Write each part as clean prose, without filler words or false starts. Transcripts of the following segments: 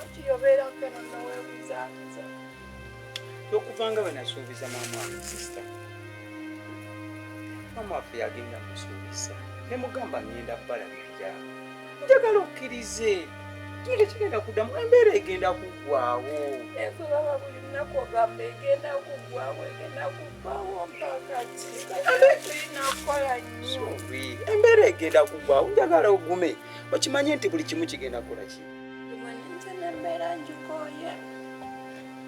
Wakiri obeerako eno noweebuzaabuza. Okuva nga bwe nasuubiza maama wange sister. Maama waffe yagenda musuubiza ne mugamba ngenda balabirira. Njagala okkirize. Kino tekigenda kuddamu, embeera egenda kuggwaawo. Naye buli lunaku ogamba egenda kuggwaawo, egenda kuggwaawo mpaka ki? Tulina kukola nnyo. Embeera egenda kuggwaawo, njagala ogume. Okimanye nti buli kimu kigenda kukola ki? Nze nembeera ngikooye.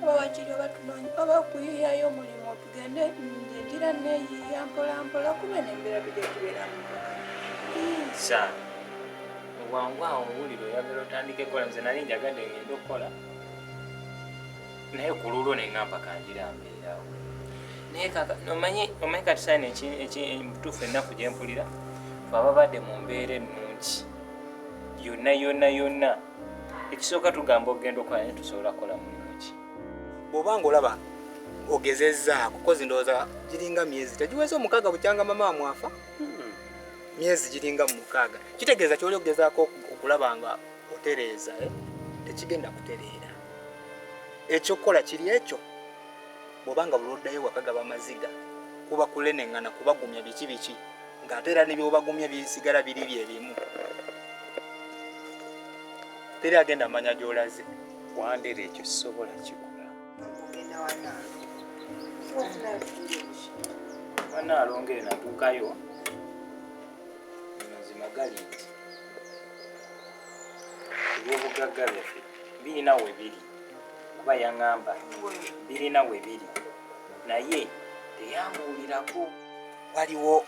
Oba wakiri oba tunoonya oba kuyiiyayo omulimu tugende nze ngira neeyiiya mpola mpola kuba nembeera tujja tubeeramu. Saana obwangu awo owulira oyagala otandike kola. Nze nali njagadde ngende okukola naye ku lulwo ne ŋŋamba kanjira mbeerawo. Naye kaka omanyi omanyi kati saana mutuufu ennaku gye mpulira fe ababadde mu mbeera ennungi yonna yonna yonna ekisooka tugamba okugenda okukola naye tusobola kukola mulimu ki? Bw'oba ng'olaba ogezezzaako kozi ndowooza giringa myezi tegiweze omukaaga bukyanga mama wamwe afa, myezi giringa mu 6, kitegeeza kyoli okugezaako okulaba nga otereeza, eh? Tekigenda kutereera. Ekyokukola kiri ekyo, bw'oba nga buli oddayo waka gaba maziga, kuba kuleneŋŋana, kubagumya biki biki, ng'ate era ne by'obagumya bisigala biri bye bimu, teri agenda manya gy'olaze. Wandera ekyo sisobola kikola. Ogenda wanaalo. Wanaalongo eno natuukayo, amazima gali nti ebyobugagga byaffe birina we biri, kuba yaŋŋamba birina we biri naye teyambuulirako. Waliwo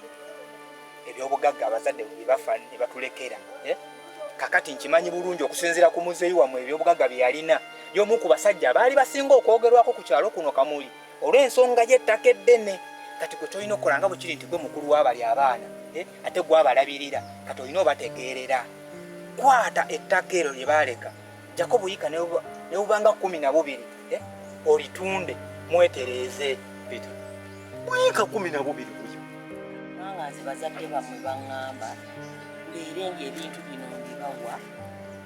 ebyobugagga abazadde bwe bafa ne batulekera, eh? Kakati nkimanyi bulungi okusinziira ku muzeeyi wammwe ebyobugagga bye yalina, y'omu ku basajja abaali basinga okwogerwako ku kyalo kuno Kamuli olw'ensonga y'ettaka eddene. Kati gwe kyolina okukola nga bwe kiri nti gwe mukulu w'abali abaana, eh? Ate gwe abalabirira, kati olina obategeerera. Kwata ettaka eryo lye baaleka, jjako buyika ne bubanga 12, eh? Olitunde mwetereeze. Peter, buyika 12 buyo. Kubanga nze bazadde bammwe baŋŋamba mbeere ng'ebintu bino mbibawa,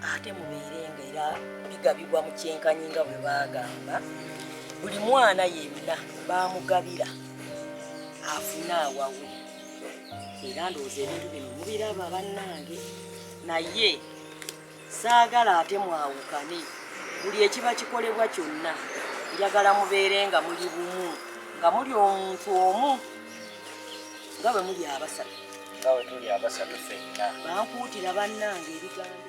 ate mubeere nga era bigabibwa mu kyenkanyi nga bwe baagamba. Buli mwana yenna baamugabira afune awawe. Era ndowooza ebintu bino mubiraba bannange, naye saagala ate mwawukane. Buli ekiba kikolebwa kyonna njagala mubeere nga muli bumu, nga muli omuntu omu, nga bwe muli abasatu. Nga bwe tuli abasatu ffenna. Bankuutira bannange ebigambo.